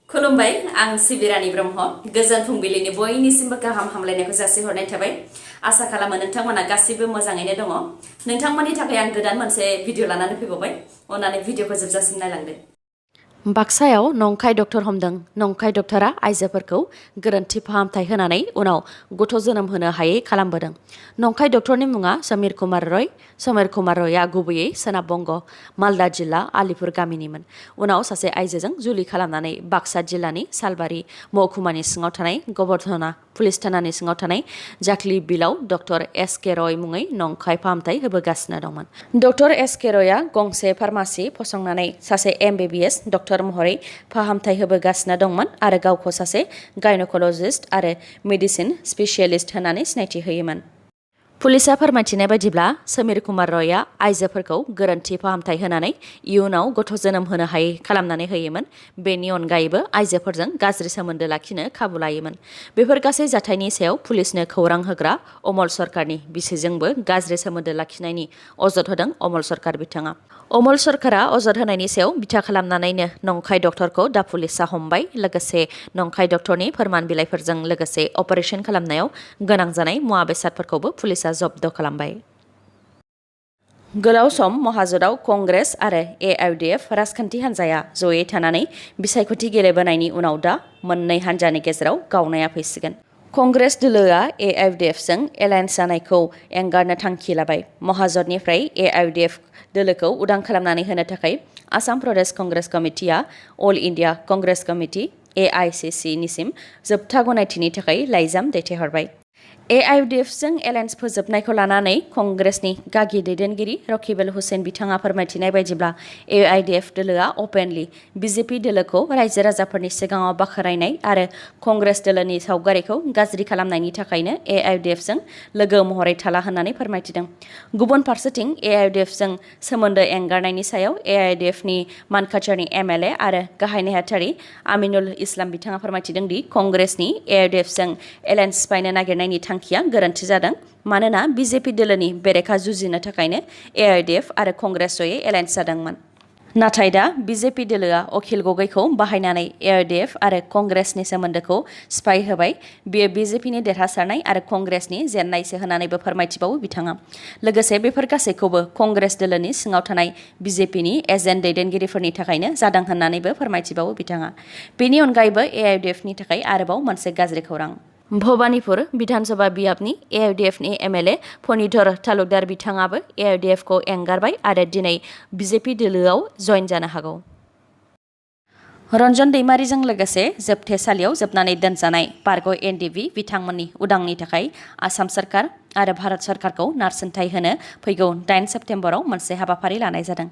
खुलुमबाय आं सिबिरानि ब्रह्म गोजोन फुंबिलिनि बयनिसिमबो गाहाम हामलायनायखौ जासिहरनाय थाबाय आसा खालामो नोंथांमोना गासिबो मोजाङैनो दङ नोंथांमोननि थाखाय आं गोदान मोनसे भिडिअ लानानै फैबावबाय अन्नानै भिडिअखौ जोबजासिम नायलांदो बाक्सायाव नंखाय डक्टर हमदों नंखाय डक्टरा आइजोफोरखौ गोरोन्थि फाहामथाय होनानै उनाव गथ' जोनोम होनो हायै खालामबोदों नंखाय डक्टरनि मुङा समीर कुमार रयआ गुबैयै सोनाब बंग मालदा जिल्ला आलिपुर गामिनिमोन उनाव सासे आइजोजों जुलि खालामनानै बाक्सा जिल्लानि सालबारि महकुमानि सिङाव थानाय गबर्धना पुलिस थानानि सिङाव थानाय जाखलि बिलाव डक्टर एस.के. रय मुङै नंखाय फाहामथाय होबोगासिनो दंमोन डक्टर एस.के. रयआ गंसे फार्मासि फसंनानै सासे एम.बी.बी.एस. डक्टर महरै फाहामथाय होबोगासिनो दंमोन आरो गावखौ सासे गायनोकलजिस्ट आरो मेडिसिन स्पेशियलिस्ट होननानै सिनायथि होयोमोन पुलिसा फोरमायथिनाय बायदिब्ला समीर कुमार रयआ आइजोफोरखौ गोरोन्थि फाहामथाय होनानै इयुनाव गथ' जोनोम होनो हायै खालामनानै होयोमोन बेनि अनगायैबो आइजोफोरजों गाज्रि सोमोन्दो लाखिनो खाबु लायोमोन बेफोर गासै जाथायनि सायाव पुलिसनो खौरां होग्रा अमल सरकारनि बिसिजोंबो गाज्रि सोमोन्दो लाखिनायनि अजद होदों अमल सरकार बिथाङा अमल सरकारा अजद होनायनि सायाव बिथा खालामनानैनो नंखाय डक्टरखौ दा पुलिसा हमबाय लोगोसे नंखाय डक्टरनि फोरमान बिलाइफोरजों लोगोसे अपारेशन खालामनायाव गोनां जानाय मुवा बेसादफोरखौबो पुलिसा जब्द खालामबाय गोलाव सम महाजोताव कंग्रेस आरो एआइडिएफ राजखान्थि हान्जाया जयै थानानै बिसायख'थि गेलेबोनायनि उनाव दा मोननै हान्जानि गेजेराव गावनाया फैसिगोन कंग्रेस दोलोआ एआइडिएफजों एलायन्स जानायखौ एंगारनो थांखि लाबाय महाजोतनिफ्राय एआइडिएफ दोलोखौ उदां खालामनानै होनो थाखाय आसाम प्रदेश कंग्रेस कमिटिया all India Congress committee AICC निसिम जोबथा गनायथिनि थाखाय लाइजाम दैथायहरबाय एआइडिएफजों एलायन्स फोजोबनायखौ लानानै कंग्रेसनि गागि दैदेनगिरि रकिबुल हुसैन बिथाङा फोरमायथिनाय बायदिब्ला एआइडिएफ दोलोआ अपेनलि बिजेपि दोलोखौ रायजो राजाफोरनि सिगाङाव बाखनायनाय आरो कंग्रेस दोलोनि सावगारिखौ गाज्रि खालामनायनि थाखायनो एआइडिएफजों लोगो महरै थाला होननानै फोरमायथिदों गुबुन फारसेथिं एआइडिएफजों सोमोन्दो एंगारनायनि सायाव एआइडिएफनि मानकाचारनि एमएलए आरो गाहाय नेहाथारि आमिनुल इस्लाम बिथाङा फोरमायथिदों दि कंग्रेसनि एआइडिएफजों एलायन्स सिफायनो नागिरनायनि थांखिया गोरोन्थि जादों मानोना बिजेपि दोलोनि बेरेखा जुजिनो थाखायनो एआइडिएफ आरो कंग्रेस जयै एलायन्स जादोंमोन नाथाय दा बिजेपि दोलोआ अखिल गगैखौ बाहायनानै एआइडिएफ आरो कंग्रेसनि सोमोन्दोखौ सिफाय होबाय बेयो बिजेपिनि देरहासारनाय आरो कंग्रेसनि जेननायसो होननानैबो फोरमायथिबावो बिथाङा लोगोसे बेफोर गासैखौबो कंग्रेस दोलोनि सिङाव थानाय बिजेपिनि एजेन्ट दैदेनगिरिफोरनि थाखायनो जादों होननानैबो फोरमायथिबावो बिथाङा बेनि अनगायैबो एआइडिएफनि थाखाय आरोबाव मोनसे गाज्रि खौरां भबानिपुर विधानसभा बियाबनि एआइडिएफनि एमएलए फनिधर तालुकदार बिथाङाबो एआइडिएफखौ एंगारबाय आरो दिनै बिजेपि दोलोआव जइन जानो हागौ रन्जन दैमारिजों लोगोसे जोबथेसालियाव जोबनानै दोनजानाय बारग' एनडिबि बिथांमोननि उदांनि थाखाय आसाम सरकार आरो भारत सरकारखौ नारसिनथाय होनो फैगौ 8 सेप्तेम्बराव मोनसे हाबाफारि लानाय जादों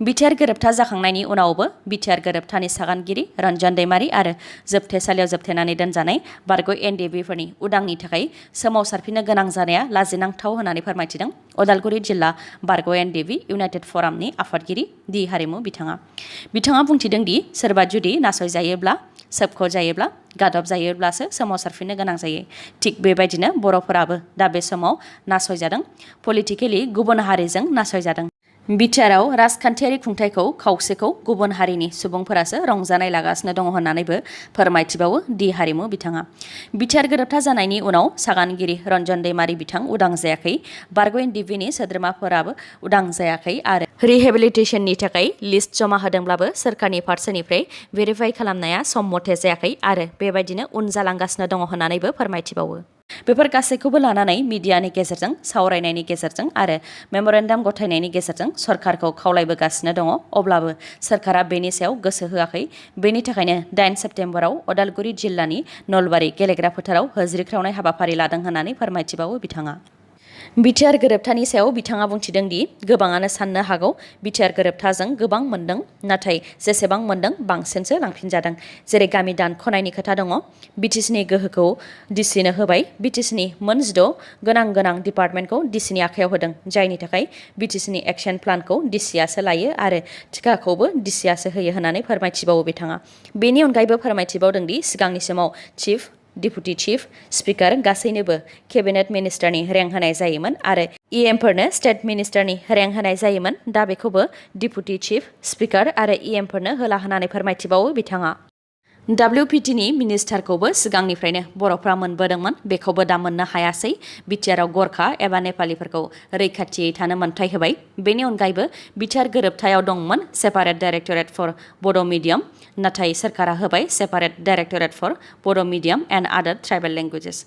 बिटिआर गोरोबथा जाखांनायनि उनावबो बिटिआर गोरोबथानि सागानगिरि रन्जन दैमारि आरो जोबथेसालियाव जोबथेनानै दोनजानाय बारग' एनडिबिफोरनि उदांनि थाखाय सोमावसारफिननो गोनां जानाया लाजिनांथाव होननानै फोरमायथिदों अदालगुरि जिल्ला बारग' एनडिबि इउनाइटेड फरामनि आफादगिरि दि हारिमु बिथाङा बुंथिदों दि सोरबा जुदि नासयजायोब्ला सोबख' जायोब्ला गादब जायोब्लासो सोमावसारफिननो गोनां जायो थिग बेबायदिनो बर'फोराबो दा बे समाव नासयजादों पलिटिकेलि गुबुन हारिजों नासयजादों बिटिआरआव राजखान्थियारि खुंथायखौ खावसेखौ गुबुन हारिनि सुबुंफोरासो रंजानाय लागासिनो दङ होननानैबो फोरमायथिबावो दि हारिमु बिथाङा बिटिआर गोरोबथा जानायनि उनाव सागानगिरि रन्जन दैमारि बिथां उदां जायाखै बारग' एनडिबिनि सोद्रोमाफोराबो उदां जायाखै आरो रिहेबिलिटेसननि थाखाय लिस्ट जमा होदोंब्लाबो सोरखारनि फारसेनिफ्राय भेरिफाइ खालामनाया सम मथे जायाखै आरो बेबायदिनो उन जालांगासिनो दङ होननानैबो फोरमायथिबावो बेफोर गासैखौबो लानानै मिडियानि गेजेरजों सावरायनायनि गेजेरजों आरो मेम'रेन्डाम गथायनायनि गेजेरजों सरकारखौ खावलायबोगासिनो दङ अब्लाबो सरकारा बेनि सायाव गोसो होआखै बेनि थाखायनो 8 सेप्तेम्बराव अदालगुरि जिल्लानि नलबारि गेलेग्रा फोथाराव होज्रिख्रावनाय हाबाफारि लादों होननानै फोरमायथिबावो बिथाङा बिटिआर गोरोबथानि सायाव बिथाङा बुंथिदों दि गोबाङानो साननो हागौ बिटिआर गोरोबथाजों गोबां मोनदों नाथाय जेसेबां मोनदों बांसिनसो लांफिनजादों जेरै गामि दानख'नायनि खोथा दङ बिटिसिनि गोहोखौ डिसिनो होबाय बिटिसिनि मोन 16 गोनां डिपार्टमेन्टखौ डिसिनि आखायाव होदों जायनि थाखाय बिटिसिनि एक्सन प्लानखौ डिसिआसो लायो आरो थिखाखौबो डिसिआसो होयो होननानै फोरमायथिबावो बिथाङा बेनि अनगायैबो फोरमायथिबावदों दि सिगांनि समाव चिफ डिपुटि चिफ स्पिकार गासैनोबो केबिनेट मिनिस्टारनि रेंक होनाय जायोमोन आरो इएमफोरनो स्टेट मिनिस्टारनि रेंक होनाय जायोमोन दा बेखौबो डिपुटि चिफ स्पिकार आरो इएमफोरनो होला होननानै फोरमायथिबावो बिथाङा WPTनि मिनिस्टारखौबो सिगांनिफ्रायनो बर'फ्रा मोनबोदोंमोन बेखौबो दा मोननो हायासै BTRआव गरखा एबा नेपालिफोरखौ रैखाथियै थानो मोन्थाय होबाय बेनि अनगायैबो BTR गोरोबथायाव दंमोन सेपारेट डाइरेक्टरेट फर बड' मिडियाम नाथाय सोरखारा होबाय सेपारेट डाइरेक्टरेट फर बड' मिडियाम एन्ड आदार ट्राइबेल लेंगुवेजेस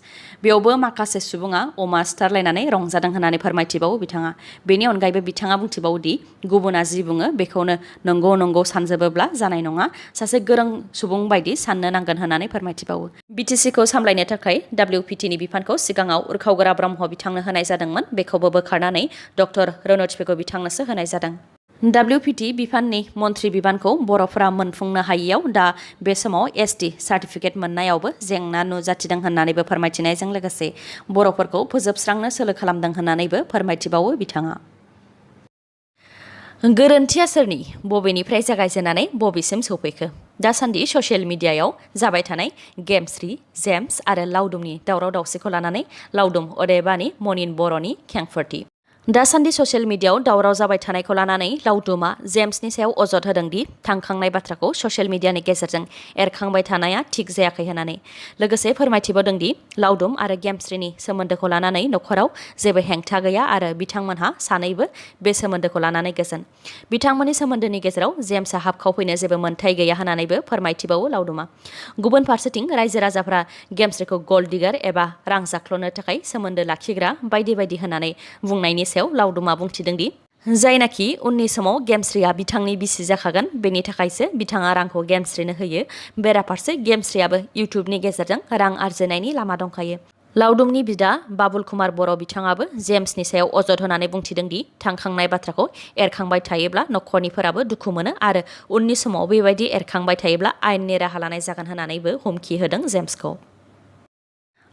बेयावबो माखासे सुबुङा अमा सिथारलायनानै रंजादों होननानै फोरमायथिबावो बिथाङा बेनि अनगायैबो बिथाङा बुंथिबावोदि गुबुना जि बुङो बेखौनो नंगौ सानजोबोब्ला जानाय नङा सासे गोरों सुबुं बायदि साननो नांगोन होननानै फोरमायथिबावो BTCखौ सामलायनो थाखाय WPTनि बिफानखौ सिगाङाव उरखावगोरा ब्रह्म बिथांनो होनाय जादोंमोन बेखौबो बोखारनानै डक्टर रनोज बिथांनोसो होनाय जादों WPT बिफाननि मन्थ्रि बिबानखौ बर'फोरा मोनफुंनो हायियाव दा बे समाव ST सार्टिफिकेट मोननायावबो जेंना नुजाथिदों होननानैबो फोरमायथिनायजों लोगोसे बर'फोरखौ फोजोबस्रांनो सोलो खालामदों होननानैबो फोरमायथिबावो बिथाङा गोरोन्थिया सोरनि बबेनिफ्राय जागायजेननानै बबेसिम सौफैखो दासान्दि ससियेल मिडियायाव जाबाय थानाय गेमस्रि जेम्स आरो लावदुमनि दावराव दावसिखौ लानानै लावदुम अदेबानि मनिन बर'नि खेंफोरथि दासान्दि ससियेल मिडियायाव दावराव जाबाय थानायखौ लानानै लावदुमा जेम्सनि सायाव अजद होदोंदि थांखांनाय बाथ्राखौ ससियेल मिडियानि गेजेरजों एरखांबाय थानाया थिग जायाखै होननानै लोगोसे फोरमायथिबावदोंदि लावदुम आरो गेमस्रिनि सोमोन्दोखौ लानानै नखराव जेबो हेंथा गैया आरो बिथांमोनहा सानैबो बे सोमोन्दोखौ लानानै गोजोन बिथांमोननि सोमोन्दोनि गेजेराव जेम्सआ हाबखावफैनो जेबो मोन्थाय गैया होननानैबो फोरमायथिबावो लावदुमा गुबुन फारसेथिं रायजो राजाफ्रा गेमस्रिखौ गल्ड डिगार एबा रां जाख्ल'नो थाखाय सोमोन्दो लाखिग्रा बायदि बायदि होननानै बुंनायनि सायाव लावदुमा बुंथिदोंदि जायनाखि उननि समाव गेमस्रिया बिथांनि बिसि जाखागोन बेनि थाखायसो बिथाङा रांखौ गेमस्रिनो होयो बेराफारसे गेमस्रियाबो इउटुबनि गेजेरजों रां आरजिनायनि लामा दंखायो लावदुमनि बिदा बाबुल कुमार बर' बिथाङाबो जेम्सनि सायाव अजद होनानै बुंथिदोंदि थांखांनाय बाथ्राखौ एरखांबाय थायोब्ला नखरनिफोराबो दुखु मोनो आरो उननि समाव बेबायदि एरखांबाय थायोब्ला आयेननि राहा लानाय जागोन होननानैबो हुमखि होदों जेम्सखौ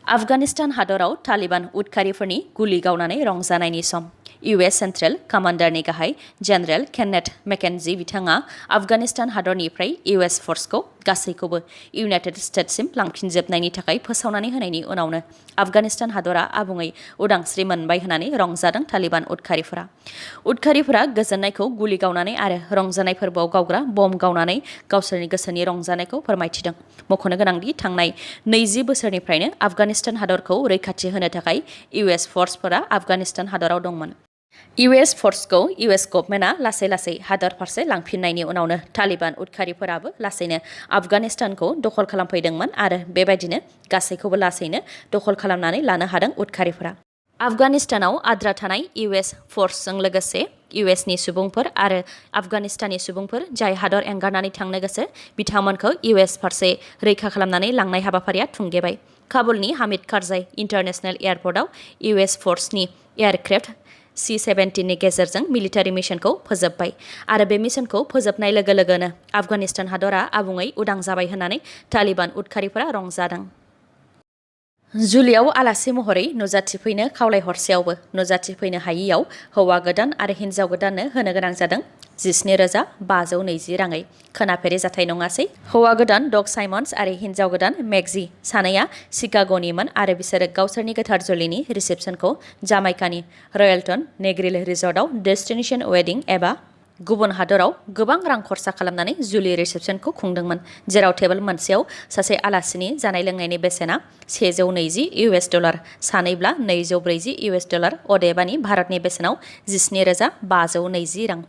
आफगानिस्तान हादराव तालिबान उदखारिफोरनि गुलि गावनानै रंजानायनि सम US सेन्ट्रेल कामान्डारनि गाहाय जेनेरेल केनेथ मेकेन्जी बिथाङा आफगानिस्तान हादरनिफ्राय US फर्सखौ गासैखौबो इउनाइटेड स्टेट्ससिम लांफिनजोबनायनि थाखाय फोसावनानै होनायनि उनावनो आफगानिस्तान हादरा आबुङै उदांस्रि मोनबाय होननानै रंजादों तालिबान उदखारिफोरा गोजोननायखौ गुलि गावनानै आरो रंजानाय फोरबोआव गावग्रा बम गावनानै गावसोरनि गोसोनि रंजानायखौ फोरमायथिदों मख'नो गोनांदि थांनाय 20 बोसोरनिफ्रायनो आफगानिस्तान हादरखौ रैखाथि होनो थाखाय US फर्सफोरा आफगानिस्तान हादराव दंमोन US फर्सखौ US गभर्नमेन्टआ लासै हादर फारसे लांफिननायनि उनावनो तालिबान उदखारिफोराबो लासैनो आफगानिस्तानखौ दखल खालामफैदोंमोन आरो बेबायदिनो गासैखौबो लासैनो दखल खालामनानै लानो हादों उदखारिफोरा आफगानिस्तानाव आद्रा थानाय US फर्सजों लोगोसे USनि सुबुंफोर आरो आफगानिस्ताननि सुबुंफोर जाय हादर एंगारनानै थांनो गोसो बिथांमोनखौ US फारसे रैखा खालामनानै लांनाय हाबाफारिया थुंगेबाय काबुलनि हामिद कारजाई इन्टारनेशनेल एयारपर्टआव US फर्सनि एयारक्राफ्ट C-17नि गेजेरजों मिलिटारि मिशनखौ फोजोबबाय आरो बे मिशनखौ फोजोबनाय लोगो लोगोनो आफगानिस्तान हादरा आबुङै उदां जाबाय होननानै तालिबान उदखारिफोरा रंजादों जुलियाव आलासि महरै नुजाथिफैनो खावलायहरसेयावबो नुजाथिफैनो हायियाव हौवा गोदान आरो हिन्जाव गोदाननो होनो गोनां जादों 17,520 राङै खोनाफेरै जाथाय नङासै हौवा गोदान डग साइमन्स आरो हिन्जाव गोदान मेगजी सानैया शिकाग'निमोन आरो बिसोरो गावसोरनि गोथार जुलिनि रिसेपसनखौ जामाइकानि रयेल्टन नेग्रिल रिजर्टआव डेस्टिनेशन वेडिं एबा गुबुन हादराव गोबां रां खरसा खालामनानै जुलि रिसेपसनखौ खुंदोंमोन जेराव टेबोल मोनसेयाव सासे आलासिनि जानाय लोंनायनि बेसेना $120 सानैब्ला $240 अदेबानि भारतनि बेसेनाव 17,520 रां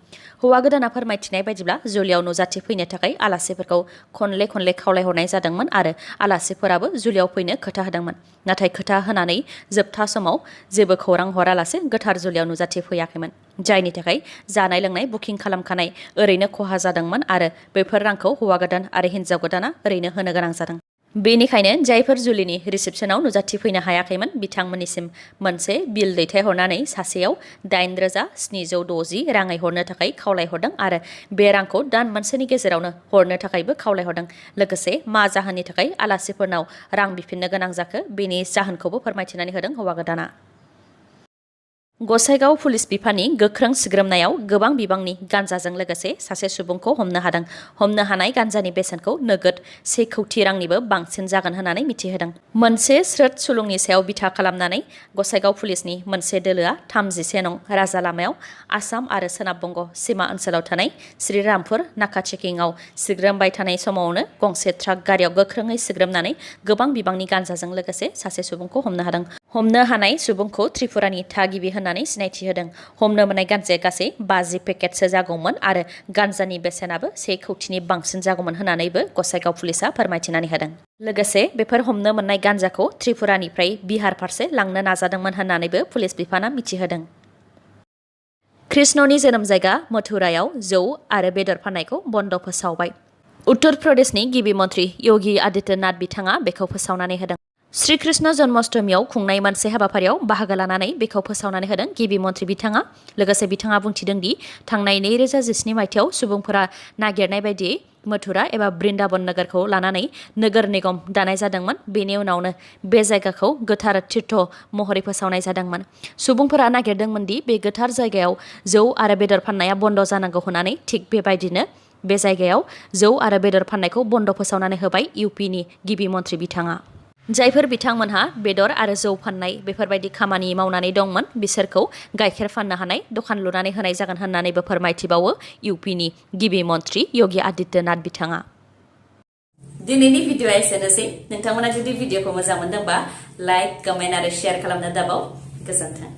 हौवा गोदाना फोरमायथिनाय बायदिब्ला जुलियाव नुजाथिफैनो थाखाय आलासिफोरखौ खनले खावलायहरनाय जादोंमोन आरो आलासिफोराबो जुलियाव फैनो खोथा होदोंमोन नाथाय खोथा होनानै जोबथा समाव जेबो खौरां हरालासे गोथार जुलियाव नुजाथिफैयाखैमोन जायनि थाखाय जानाय लोंनाय बुकिं खालामखानाय ओरैनो खहा जादोंमोन आरो बेफोर रांखौ हौवा गोदान आरो हिन्जाव गोदाना ओरैनो होनो गोनां जादों बेनिखायनो जायफोर जुलिनि रिसेपसनाव नुजाथिफैनो हायाखैमोन बिथांमोननिसिम मोनसे बिल दैथायहरनानै सासेयाव 8,760 राङै हरनो थाखाय खावलायहरदों आरो बे रांखौ दान मोनसेनि गेजेरावनो हरनो थाखायबो खावलायहरदों लोगोसे मा जाहोननि थाखाय आलासिफोरनाव रां बिफिननो गोनां जाखो बेनि जाहोनखौबो फोरमायथिनानै होदों हौवा गोदाना गसाइगाव पुलिस बिफाननि गोख्रों सिग्रोमनायाव गोबां बिबांनि गान्जाजों लोगोसे सासे सुबुंखौ हमनो हादों। हमनो हानाय गान्जानि बेसेनखौ नोगोद 1 कौटि रांनिबो बांसिन जागोन होननानै मिथिहोदों। मोनसे स्रोद सुलुंनि सायाव बिथा खालामनानै गसाइगाव पुलिसनि मोनसे दोलोआ 31 नं राजा लामायाव आसाम आरो सोनाब बंग सीमा ओनसोलाव थानाय श्रीरामपुर नाका चेकिंआव सिग्रोमबाय थानाय समावनो गंसे ट्राक गारियाव गोख्रोङै सिग्रोमनानै गोबां बिबांनि गान्जाजों लोगोसे सासे सुबुंखौ हमनो हादों। हमनो हानाय सुबुंखौ त्रिपुरानि थागिबि होननानै सिनायथि होदों। हमनो मोननाय गान्जाया गासै 50 पेकेटसो जागौमोन आरो गान्जानि बेसेनाबो 1 कौटिनि बांसिन जागौमोन होननानैबो गसाइगाव पुलिसा फोरमायथिनानै होदों। लोगोसे बेफोर हमनो मोननाय गान्जाखौ त्रिपुरानिफ्राय बिहार फारसे लांनो नाजादोंमोन होननानैबो पुलिस बिफाना मिथिहोदों। कृष्णनि जोनोम जायगा मथुरायाव जौ आरो बेदर फाननायखौ बन्द फोसावबाय। उत्तर प्रदेशनि गिबि मन्थ्रि योगी आदित्यनाथ बिथाङा बेखौ फोसावनानै होदों। श्री कृष्ण जन्माष्टमीयाव खुंनाय मोनसे हाबाफारियाव बाहागो लानानै बेखौ फोसावनानै होदों गिबि मन्थ्रि बिथाङा। लोगोसे बिथाङा बुंथिदों दि थांनाय 2017 मायथाइयाव सुबुंफोरा नागिरनाय बायदियै मथुरा एबा बृन्दाबन नोगोरखौ लानानै नोगोर निगम दानाय जादोंमोन। बेनि उनावनो बे जायगाखौ गोथार तीर्थ महरै फोसावनाय जादोंमोन। सुबुंफोरा नागिरदोंमोन दि बे गोथार जायगायाव जौ आरो बेदर फाननाया बन्द जानांगौ होननानै। थिग बेबायदिनो बे जायगायाव जौ आरो बेदर फाननायखौ बन्द फोसावनानै होबाय इउपिनि गिबि मन्थ्रि बिथाङा। जायफोर बिथांमोनहा बेदर आरो जौ फाननाय बेफोरबायदि खामानि मावनानै दंमोन बिसोरखौ गाइखेर फाननो हानाय दखान लुनानै होनाय जागोन होननानैबो फोरमायथिबावो इउपिनि गिबि मन्थ्रि योगी आदित्यनाथ बिथाङा। दिनैनि भिडिअआ एसेनोसै। नोंथांमोना जुदि भिडिअखौ मोजां मोनदोंबा लाइक, कमेन्ट आरो शेयार खालामनो दाबाव। गोजोन्थों।